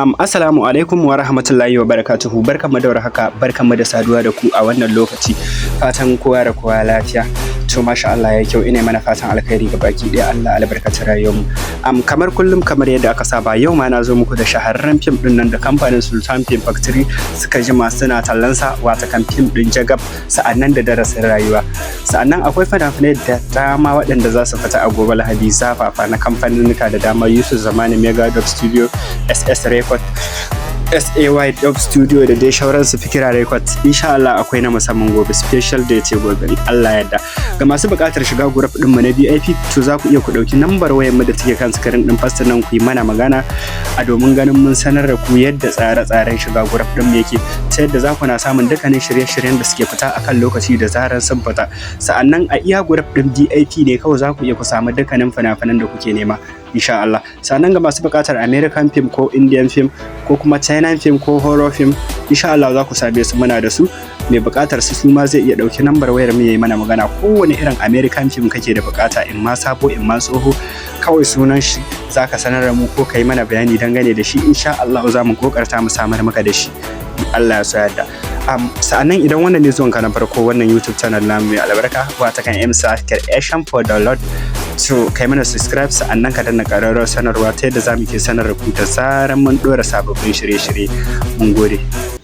Assalamu alaikum wa rahmatullahi wa barakatuhu. Barkanmu da warhaka, barkanmu da saduwa da ku a wannan lokaci. Fatan kowa da kowa lafiya. To, masha Allah, ya kyau. Ina mana fatan alkhairi ga baki ɗaya. Allah albarkaci rayuwarmu. Kamar kullum, kamar yadda aka saba, yau ma na zo muku da shahararren fim ɗin nan da kamfanin Sultan Film Factory suka jima suna tallansa, wata kan fim ɗin Jagab, sa'annan da Darasin Rayuwa. Sa'annan akwai fina-finai da dama waɗanda za su fita a gobe Lahadi, zafafa na kamfaninnika da dama: Yusuf Zamani Mega Dub Studio, SS Record, SAY Dub Studio da dai shauransu, Fikira Record. Insha Allah akwai na musamman gobe, special day ce gobe in Allah yarda. Ga masu buƙatar shiga group ɗinmu na VIP, to za ku iya ku ɗauki nambar wayar mu da take kan screen ɗin fasta nan, ku yi mana magana a domin ganin mun sanar da ku yadda tsare-tsaren shiga group ɗin mu yake, ta yadda za ku na samun dukkanin shirye-shiryen da suke fita akan lokaci da zarar sun fita. Sa'annan a iya group ɗin VIP ne kawai za ku iya ku samu dukkanin fina-finan da kuke nema, insha Allah. Sannan ga masu buƙatar American film ko Indian film ko kuma China film ko horror film, insha Allah za ku same su, muna da su. Mai buƙatar su su ma zai iya ɗauki nambar wayar mu yayi mana magana. Kowane irin American film kake da buƙata, in ma sabo in ma tsoho, kawai sunan shi zaka sanar da mu ko ka yi mana bayani dangane da shi, insha Allah za mu kokarta mu samar maka da shi, Allah ya so yarda. Sa'annan idan wannan ne zuwanka na farko wannan YouTube channel namu mai albarka, wata kan MSA Creation for Download, so kai mana subscribe, sa'annan ka danna ƙararrawar sanarwa ta yadda za mu ke sanar da ku da zaran mun ɗora sababbin shirye-shirye. Mun gode.